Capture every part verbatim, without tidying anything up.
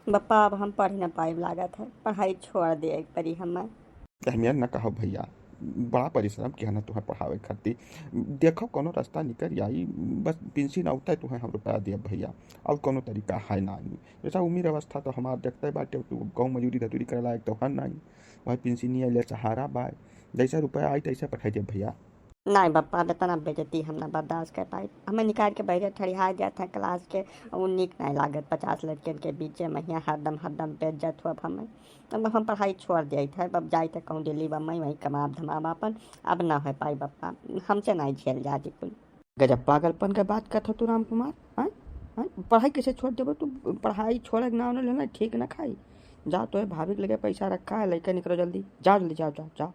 बप्पा, अब हम पढ़ न पाइब लागत है, पढ़ाई छोड़ दे एक परी हमें। एहमियत न कहो भैया, बड़ा परिश्रम किया ना तुम्हें पढ़ावे खातिर। देखो कोनो रास्ता निकल आई, बस पेंशन आवता है तुम्हें हम रुपया दिया भैया, और कोनो तरीका है ना। जैसा उम्र अवस्था तो हमार देखते बाटे, तू गाँव मजूरी धतूरी करे लायक तो है नहीं, वह पेंशन नहीं आइले सहारा बाय, जैसा रुपया आई तैसे पठाई दे भैया। नहीं बप्पा, अब इतना बेइज्जती हम ना बर्दाश्त कर पाई। हमें निकाल के बहरे ठड़िया जात है क्लास के, वो नीक नहीं लागत। पचास लड़कियन के बीचे में हियाँ हरदम हरदम बेइज्जत हुआ हमें। अब हम पढ़ाई छोड़ दिया था, अब जाए थे कहूँ दिल्ली बम्बई, वहीं कमाब धमाब अपन। अब ना हो पाई बप्पा, हमसे नहीं झेल जाती कुल। गजब पागलपन के बात कहत हो तू राम कुमार, हैं? हैं? पढ़ाई कैसे छोड़ देबो तू? पढ़ाई छोड़े के नाम न लेना, ठीक न खाई। जाओ, तो भाभी के लगे पैसा रखा है, लेके निकलो जल्दी, जाओ जल्दी, जाओ, जाओ, जाओ।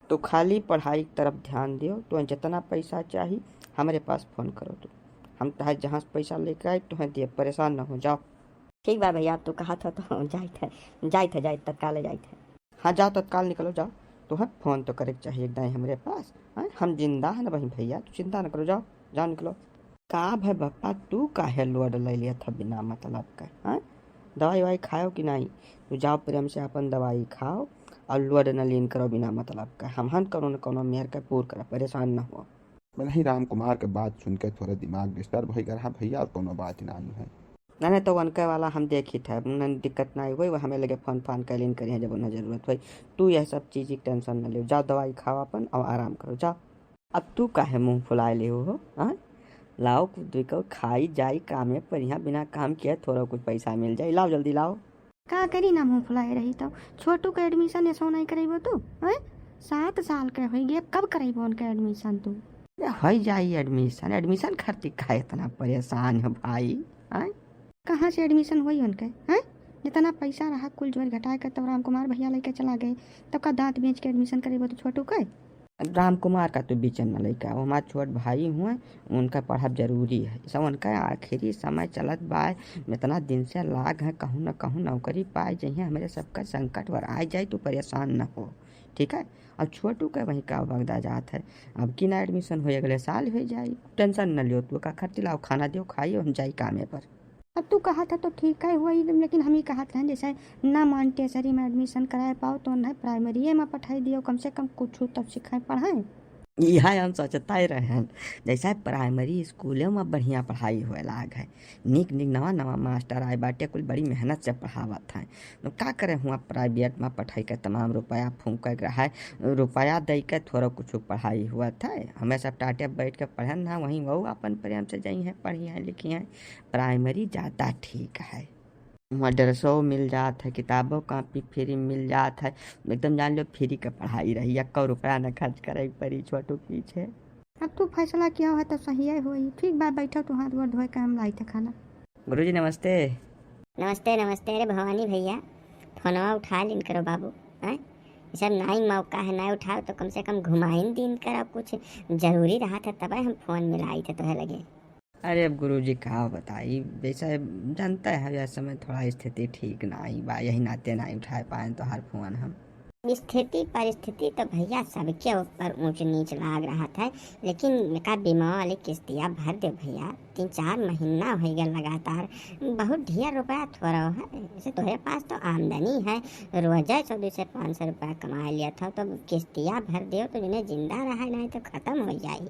तो खाली पढ़ाई की तरफ ध्यान दियो, तो जितना पैसा चाही हमरे पास फोन करो तू, हम तोहार जहाँ से पैसा लेके आई तुम्हें दिए, परेशान न हो, जाओ। ठीक बा भैया, अब तू कहत हो तो जाइत है, जाइत है, जाइत, तत्काल जाइत है। हाँ जाओ, तत्काल निकलो, जाओ। तुम्हें फोन तो करे के चाहिए एक दाई हमरे पास, हैं? हम जिंदा है ना वहीं भैया, तू चिंता न करो, जाओ, जाओ निकलो। का भे बप्पा, तू काहे लोड ले लिया था बिना मतलब का, हैं? दवाई ववाई खाओ कि नहीं? तू जाओ प्रेम से अपन दवाई खाओ और लोड न लीन करो बिना मतलब का। हमहन कौनो न कौनो मेहर के पूर करा, परेशान न हो। मैं नहीं, राम कुमार के बात सुन के थोड़ा दिमाग डिस्टर्ब हो गया रहा भैया, और कौनो बात नहीं है। नहीं, नहीं, तो उनके वाला हम देखी थे, नहीं, दिक्कत नहीं हुई, वो हमें लगे फोन फान कैलिन करिए जब उन्हें जरूरत हुई। तू यह सब चीज़ की टेंशन न ले, जाओ दवाई खाओ अपन और आराम करो, जाओ। अब तू काहे मुंह फुलाए ले हो, हाँ? लाओ कुछ दुई को खाई जाई कामे पर, यहाँ बिना काम किए थोड़ा कुछ पैसा मिल जाई, लाओ जल्दी लाओ। का करी ना मुंह फुलाए रही तो। छोटू का एडमिशन ऐसो नहीं करेबो तू, हैं? सात साल के होई गए, अब कब करेबो उनका एडमिशन तू? अरे होई जाई एडमिशन, एडमिशन खातिर काहे इतना परेशान हो भाई, हैं? कहाँ से एडमिशन होई उनके, हैं? जितना पैसा रहा कुल जोड़ घटाए के तब राम कुमार भैया लेके चला गए, तब का दांत बेच के एडमिशन करेबो तू छोटू के? राम कुमार का तो बीच में लइका, वो हमार छोट भाई हुए, उनका पढ़ब जरूरी है। सब उनका आखिरी समय चलत बा, इतना दिन से लाग है, कहूँ न कहूँ नौकरी पाए जइहें, हमरे सबका संकट वर आ जाए, तू परेशान न हो, ठीक है? और छोटू का वहीं का बगदा जात है, अब की ना एडमिशन होई, अगले साल हो जाई, टेंशन न लियो तू, का खर्च लाओ, खाना दियो, खाइयो, हम जाई कामे पर। अब तू कहा था तो ठीक है हुआ ही, लेकिन हम ही कहा था जैसे ना मॉन्टेसरी में एडमिशन कराए पाओ तो ना प्राइमरी में पठाई दियो, कम से कम कुछ तब सिखाए पढ़ाए। यह हम सोचता ही रहन, जैसे प्राइमरी स्कूलों में बढ़िया पढ़ाई हुए लाग है, नीक नीक नवा नवा मास्टर आए बाटे, कुल बड़ी मेहनत से पढ़ावत हैं। तो का करे हुआ प्राइवेट में पढ़ाई के तमाम रुपया फूंके के रहा है, रुपया दे के थोड़ा कुछ पढ़ाई हुआ था। हमें सब टाटे बैठ के पढ़न ना, वहीं वो अपन प्रेम से जाई हैं, पढ़ी हैं, लिखी हैं। प्राइमरी ज़्यादा ठीक है। वहाँ ड्रेसो मिल जात है, किताबो कापी फ्री मिल जात है, एकदम जान लो फ्री के पढ़ाई रही, एक्को रुपया न खर्च करे पड़ी छोटू पीछे। अब तू फैसला किया है तो सही है होई। ठीक बा, बैठो तू, हाथ गोड़ धोए के हम लाई थे खाना। गुरुजी नमस्ते। नमस्ते नमस्ते। अरे भवानी भैया, फोनवा उठा लिन करो बाबू, हैं? ये सब नाई मौका है, नाई उठाओ तो कम से कम घुमाइन दिन करो, कुछ जरूरी रहा था तब हम फोन मिलाई थे तोहे लगे। अरे अब गुरुजी का बताई, जैसा जानता है यह समय थोड़ा स्थिति ठीक नाई बा, यही नाते नाई उठाए पाए तोहार फोन हम। स्थिति परिस्थिति तो भैया सबके ऊपर ऊंच नीच लाग रहत है, लेकिन एका बीमा वाली किस्तिया भर दे भैया। तीन चार महीना हो गया लगातार, बहुत ढेर रुपया थोड़ा है। जैसे तोहरे पास तो आमदनी है, रोजे चौदह से पाँच सौ रुपया कमा लिया था, तो किस्तिया भर दे तो जिन्हें जिंदा रहे, नहीं तो खत्म हो जाई।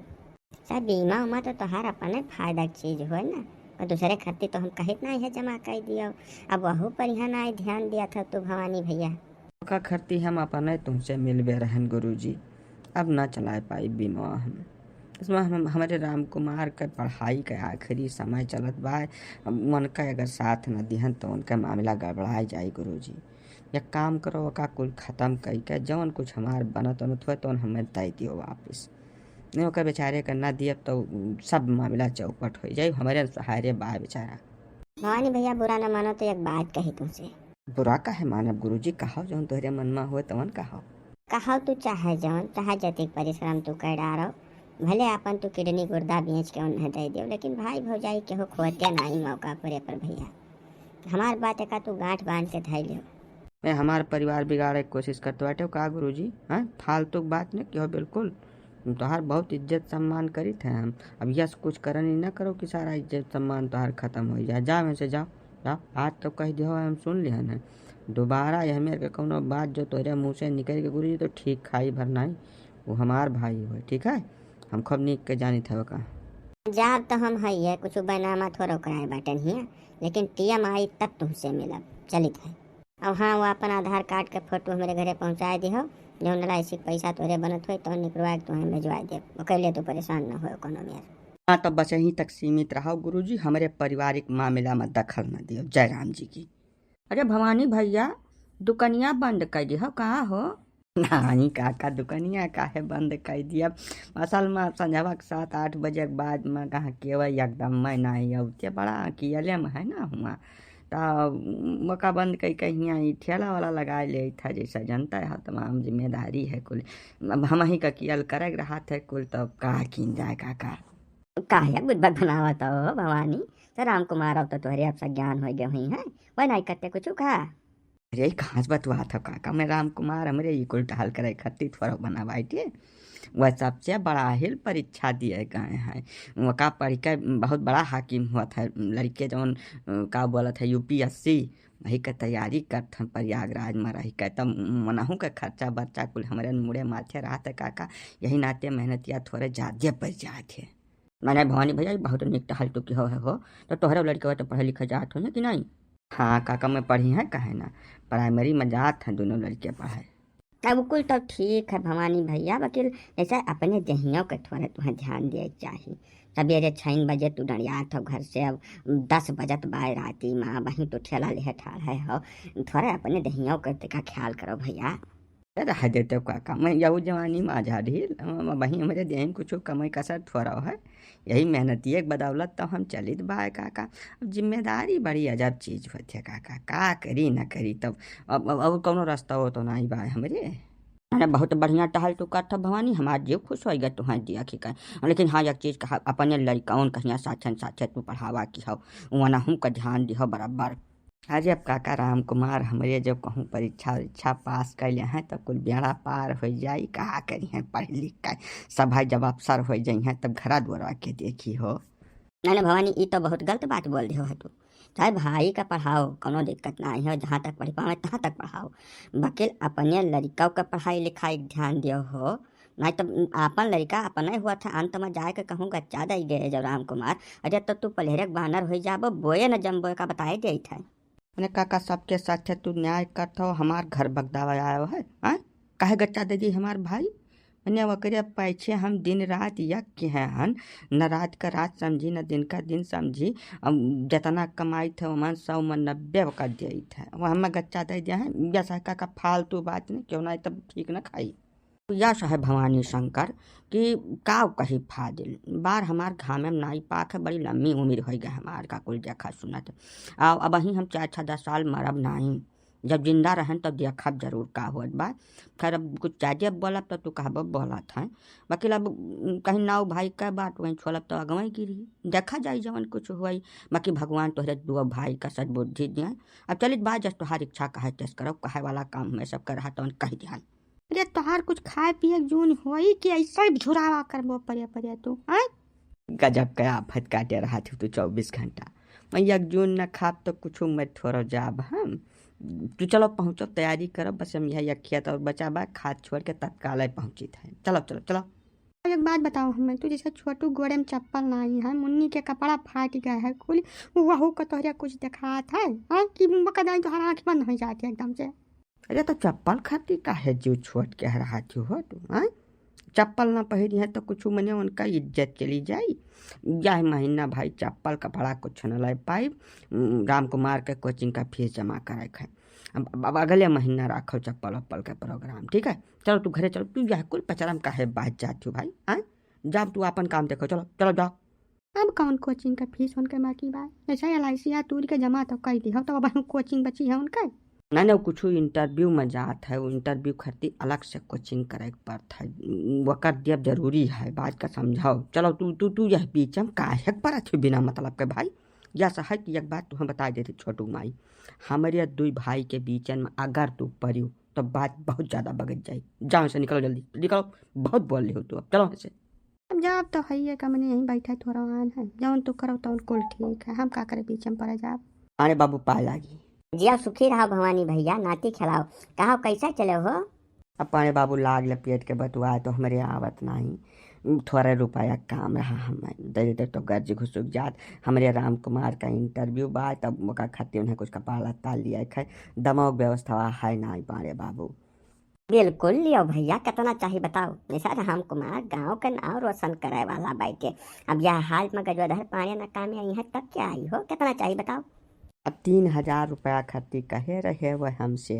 सर, बीमा उमा तो तोहार अपने फायदा के चीज होए ना, और दूसरे खातिर तो हम कहित नहीं है जमा कर दियो। अब वहू पर यहाँ नहीं ध्यान दिया था तू भवानी भैया। ओका खरती हम अपने तुमसे मिलबे रहन गुरुजी, अब ना चलाए पाई बीमा हम। इसमें हम, हमरे राम कुमार के पढ़ाई के आखिरी समय चलत बा, अब उनका अगर साथ न दिहन तो उनका मामला गड़बड़ाए जाई गुरुजी। एक काम करो, ओका कुल खत्म कई के जौन कुछ हमार बनत उनत हुए तो हमें दे दियो वापस। नहीं ओकर बेचारे के ना दियब तो सब मामला चौपट हो जाई। हमरे सहारे बा बेचारा। भवानी भैया बुरा ना मानो तो एक बात कही तुमसे। बुरा काहे मानब गुरुजी, कहो जौन तोहरे मन में होए तवन कहो। कहो तू चाहे जौन, चाहे जतिक परिश्रम तू कर डारो, भले अपन तू किडनी गुर्दा बेच के उन्हें दे दियो, लेकिन भाई भौजाई केहू खोते नहीं मौका पूरे पर भैया। हमार बात एका तू गांठ बांध के धई लियो। मैं हमार परिवार बिगाड़े के कोशिश करत बाटे का गुरुजी? हैं, फालतू के बात न किहो बिल्कुल। तोहार बहुत इज्जत सम्मान करित है हम। अब यस कुछ करनी न करो कि सारा इज्जत सम्मान तोहार खत्म हो जाए। जाओ यहाँ से, जाओ। का? आज तो कह दियो, हम सुन लिहन है। दोबारा यह मेर के कौनो बात जो तोहरे मुँह से निकल के गुरुजी, तो ठीक खाई भर नाई, वो हमार भाई होय, ठीक है? हम खूब नीक के जानित हवे का। जाब तो हम हइये, कुछ बैनामा थोड़ो कराए बाटेन हिया, लेकिन टीएम आई तब तुमसे मिलब, चलित है। अब हाँ, वो अपन आधार कार्ड के फोटो हमरे घरे पहुँचाए दिहो, जौन एलआईसी के पैसा तोहरे बनत होई, तौन निकलवा के तुहें भेजवाए देब, ओकरे लिए तू परेशान न होए कोनो मेर। हाँ, तब बस यहीं तक सीमित रहो गुरुजी, हमरे पारिवारिक मामला में दखल न दियो। जय राम जी की। अरे भवानी भैया, दुकनिया बंद कर दिहो का हो? नहीं काका, दुकनिया काहे बंद कर दिया? असल में संझवा के सात आठ बजे के बाद में कहाँ केवल एकदम मैं नहीं अउते, बड़ा अकेले में है ना हुआ, तो मौका बंद कई कहीं ई ठेला वाला लगा ले था, जैसा जनता है, तमाम जिम्मेदारी है कुल। अब हम ही का कियल करे के रहत है कुल, तब का कीन जाए काका? काहे बुड़बक बनावत हो भवानी? तो राम कुमार, अब तो तोहरे अब से ज्ञान हो गए हुई है, वह नहीं करते कुछ का? अरे कहाँ से बतवात हो काका, मैं राम कुमार हमरे ई कुल टहल करे खातिर थोड़ा बना बाटे। वह सबसे बड़ा हिल परीक्षा दिए गए हैं, वका पढ़ के बहुत बड़ा हाकिम हुआ था लड़के, जौन अ, का बोलत है यूपीएससी, वही के तैयारी करत हैं प्रयागराज में रह के, तब मनहू के खर्चा बर्चा कुल हमरे मुड़े माथे रहत है काका, यही नाते मेहनतिया थोड़े ज्यादा पड़ जात है। मैंने भवानी भैया, ई बहुत नीक टहल टुकी हो है हो, तो तोहरे लड़के तो पढ़े लिखे जात हो कि नहीं? हाँ काका, मैं पढ़ी है, काहे ना, प्राइमरी में जात हैं दोनों लड़के पढ़े। तब कुल तो ठीक है भवानी भैया, बकिल जैसे अपने देहियों के थोड़े तुहें ध्यान दिए चाही। सवेरे छः बजे तू डंडियात हो घर से, अब दस बजत बाय राती में, वहीं तो ठेला लेहे ठाढ़े हो, थोड़े अपने देहियों के तका ख्याल करो भैया। रह देते काका, मैं यहू जवानी में आजा ढील, हम, वहीं हमरे देह में कुछ कमी कसर थोड़ा है, यही मेहनतिए के बदौलत तो हम चलित बाय काका। अब जिम्मेदारी बड़ी अजब चीज होत है काका, का करी न करी तब, अब, अब, अब कौनो रास्ता हो तो नहीं बाय हमरे। अरे बहुत बढ़िया टहल टुका था भवानी, हमार जीव खुश हो गया तुहां दिया खिका। लेकिन हाँ, एक चीज कहा, अपने लड़काउन कहिया साथे साथे तू पढ़ावा की हो, वनहू का ध्यान दिहो बराबर। अरे अब काका राम कुमार, हमरे जब कहूँ परीक्षा उरीक्षा पास कैले हैं, तब कुल बेड़ा पार हो जाई। का करी हैं पढ़ लिख के, सब भाई जब अफसर हो जाई हैं, तब घरा दुआरा के देखी हो। नहीं, नहीं भवानी, ई तो बहुत गलत बात बोल रहे हो तू। चाहे भाई का पढ़ाओ, कोनो दिक्कत नहीं हो, जहाँ तक पढ़ पावे, तहाँ तक पढ़ाओ, बकिल अपने लड़िका का पढ़ाई लिखाई के ध्यान दियो हो। नहीं तो आपन लड़िका अपने हुआ था, अंत में जाए के कहूँ गच्चा दे गए जब राम कुमार। अरे तो तू पलहरे के बानर हो जाबो, बोए न जमबो का बताए दे था। अरे काका, सबके साथे तू न्याय करत हो, हमार घर बगदावा आयो है, हाँ? काहे गच्चा दे दी हमार भाई? मने ओकरे पाछे हम दिन रात यज्ञ हैं हन, न रात का रात समझी, न दिन का दिन समझी। अब जतना कमाई थे ओमन सौ में नब्बे ओकर देई थे, वो हमें गच्चा दे दिया है। जैसा काका फालतू बात नहीं, क्यों ना तब ठीक न खाई। यश है भवानी शंकर कि का कही फाजिल, बार हमार घामे में नाई पाक है, बड़ी लम्मी उम्र हो गई हमार का कुल देखा सुनत। आ अब ही हम चार छः दस साल मरब नाई, जब जिंदा रहन तब देखब जरूर का होत बा। खैर अब कुछ ज्यादा बोलब तो तू कहब बोलत है, बाकी अब कहीं नाव भाई का बात वहीं छोलब तो अगवई की रही, देखा जाई जवन कुछ होई। बाकी भगवान तोहरे दुआ भाई का सद्बुद्धि दिए। अब चलित बा जस तोहार इच्छा कहे तस करब, कहे वाला काम हमें सब कर रहा तवन कह दिया। अरे तोहार कुछ खाए पिए के जून होई कि ऐसे ही झुरावा करबो परे परे तू, हैं? गजब के आफत काटे रहा थी तू चौबीस घंटा। मैं एक जून न खाब तो कुछ मत थोड़ा जाब हम। तू चलो पहुँचो, तैयारी करो, बस हम यह एक खेत और बचा बा, खाद छोड़ के तत्काल पहुँचित है। चलो, चलो, चलो। एक बात बताओ हमें, तू जैसे छोटू गोड़े में चप्पल नहीं है, मुन्नी के कपड़ा फाट गया है कुल, वहू का तोहरे कुछ दिखात है, हाँ? कि बकदाई तोहरा आँख बंद हो जाती है एकदम से। अरे तो चप्पल खातिर काहे जीव छोट के हरात हो तू, हाँ? चप्पल ना पहिरी है तो कुछ मने उनका इज्जत चली जाई। यह महीना भाई चप्पल कपड़ा कुछ न ले पाई। उम, राम कुमार के कोचिंग का फीस जमा करे के है। अब, अब, अब अगले महीना राखो चप्पल वप्पल के प्रोग्राम, ठीक है? चलो तू घरे चलो, तू यह कुल पचरम काहे बाज जात हो भाई, हाँ? जाओ तू अपन काम देखो, चलो, चलो जाओ। अब कौन कोचिंग का फीस उनके बाकी बा? ऐसा एलआईसी या तूर के जमा तो कर दी हो, तो अब कोचिंग बची है उनके? नहीं, नहीं, कुछ इंटरव्यू में जात है, वो इंटरव्यू खातिर अलग से कोचिंग करे के पड़त है, वो कर दिया जरूरी है, बात का समझाओ। चलो तू, तू, तू यह बीच में काहे के पड़त हो बिना मतलब के भाई? यह सही कि एक बात तुम्हें बता देते छोटू माई, हमारे दुई भाई के बीचन में अगर तू पड़ियो तो बात बहुत ज्यादा बगत जाई। जाओ से निकलो जल्दी, निकलो, बहुत बोल रहे हो तू, अब चलो से। अब जाब तो है ये कमनी यहीं बैठा थोड़ा आन है, जौन तू करो तौन कुल ठीक है, हम का करे बीच में पड़े जाब। अरे बाबू, पाय लागी। जिया सुखी रहा भवानी भैया, नाती खेलाओ। कहा कैसा चले हो? अब अरे बाबू, लाग लपेट के बतुआ तो हमरे आवत नाही। थोड़ा रुपया काम रहा, हम दे दे तो गर्ज घुसुक जात। हमरे राम कुमार का इंटरव्यू बा, तब ओका खातिर उन्हें कुछ कपड़ा लत्ता लिया खाए, दमाग व्यवस्था है नाही पारे बाबू। बिल्कुल लियो भैया, कितना चाही बताओ? जैसा राम कुमार गांव के नाव रोशन करे वाला बैठे, अब यह हाल में गजोधर पांडे ना काम आई है, तब क्या आई हो? कितना चाही बताओ? अब तीन हजार रुपया खातिर कहे रहे वो हमसे।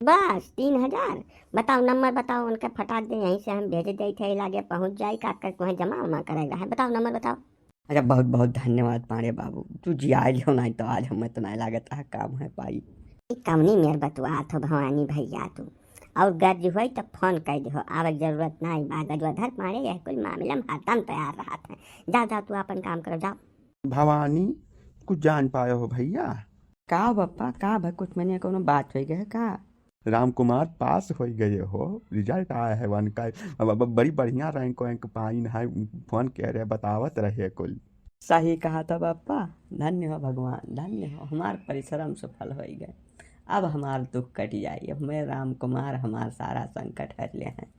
बस तीन हजार? बताओ, नंबर बताओ उनके, फटाक दे यहीं से हम भेज दे थे, लागे पहुँच जाए, का कर तुम्हें जमा उमा करेगा है? बताओ, नंबर बताओ। अच्छा, बहुत बहुत धन्यवाद पांडे बाबू, तू जिया लियो, नहीं तो आज हम तो नहीं लागत है काम है पाई। ई कमनी मेर बतुआत हो भवानी भैया तू, और गर्ज होई तो फोन कर दिहो, आवे के जरूरत नहीं बा। गजोधर पांडे यह कुल मामला में हरदम तैयार रहत है। जाओ जाओ, तू अपन काम करो, जाओ। भवानी, कुछ जान पाए हो भैया? का बप्पा, का भाई, कुछ मने कोनो बात हो गए का? राम कुमार पास हो गए हो, रिजल्ट आया है उनका, अब, अब बड़ी बढ़िया रैंक वैंक पाइन है, फोन कह रहे, बतावत रहे कुल। सही कहा था बप्पा, धन्य हो भगवान, धन्य हो, हमार परिश्रम सफल हो गए। अब हमार दुख कट जाई, अब मैं राम कुमार हमार सारा संकट हर ले हैं।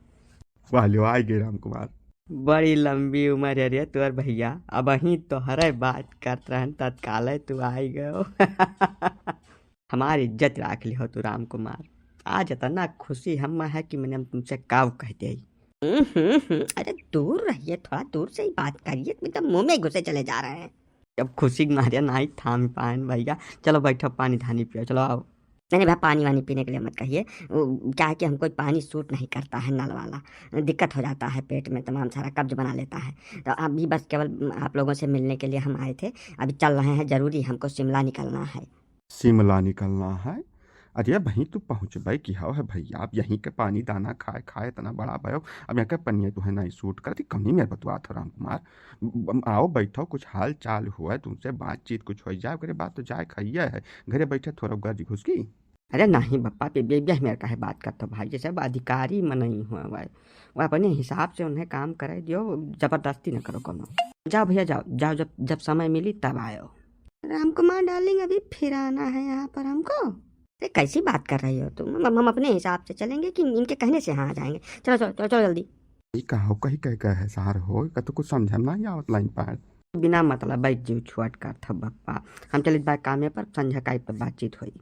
वाह लो, आ गए राम कुमार। बड़ी लंबी उम्र है रे तोर भैया, अबहीं तोहरे बात करत रहन, तत्काले तू आई गयो। हमार इज्जत राख लिहो तू राम कुमार। आज इतना खुशी हम है कि मैंने हम तुमसे काव कह दे। हम्म, हम्म, हम्म, अरे दूर रहिए, थोड़ा दूर से ही बात करिए, तुम तो मुंह में घुसे चले जा रहे हैं। अब खुशी के मारे नाही थाम पाएन भैया। चलो बैठो, पानी धानी पियो, चलो आओ। नहीं, नहीं भैया, पानी वानी पीने के लिए मत कहिए। वो क्या है कि हमको पानी सूट नहीं करता है नल वाला, दिक्कत हो जाता है पेट में, तमाम सारा कब्ज बना लेता है। तो अभी बस केवल आप लोगों से मिलने के लिए हम आए थे, अभी चल रहे हैं, ज़रूरी हमको शिमला निकलना है। शिमला निकलना है? अरे भाई, तू पहुँचबे की हव है भैया, अब यहीं के पानी दाना खाए खाए इतना बड़ा भयो, अब यहाँ के पनिया तुहे नहीं सूट करती, कमनी मेर बतुआत हो राम कुमार। ब-, आओ बैठो, कुछ हाल चाल हुआ, तुमसे बातचीत कुछ हो जाए, ओकरे बाद तो जाए खाइए है, घरे बैठे थोड़ा गर्ज घुसकी। अरे नहीं बप्पा, बे-, बे-, बेह मेर काहे बात करत हो भाई, जैसे अब अधिकारी मनई हुआ भाई, वो अपने हिसाब से उन्हें काम करे दियो, जबरदस्ती न करो कोनो। जाओ भैया जाओ, जाओ, जब, जब समय मिली तब आयो। राम कुमार डार्लिंग, अभी फिर आना है यहाँ पर हमको। अरे कैसी बात कर रही हो तुम? हम, हम अपने हिसाब से चलेंगे कि इनके कहने से यहाँ आ जाएंगे? चलो, चलो, चलो, चलो जल्दी। ई का हो, कही कह कहे सार हो, का तो कुछ समझ में नहीं आवत लाइन पर। बिना मतलब बैठ जीव छुअट कर था बप्पा, हम चलित बा कामे पर, संझा काई पर बातचीत होई।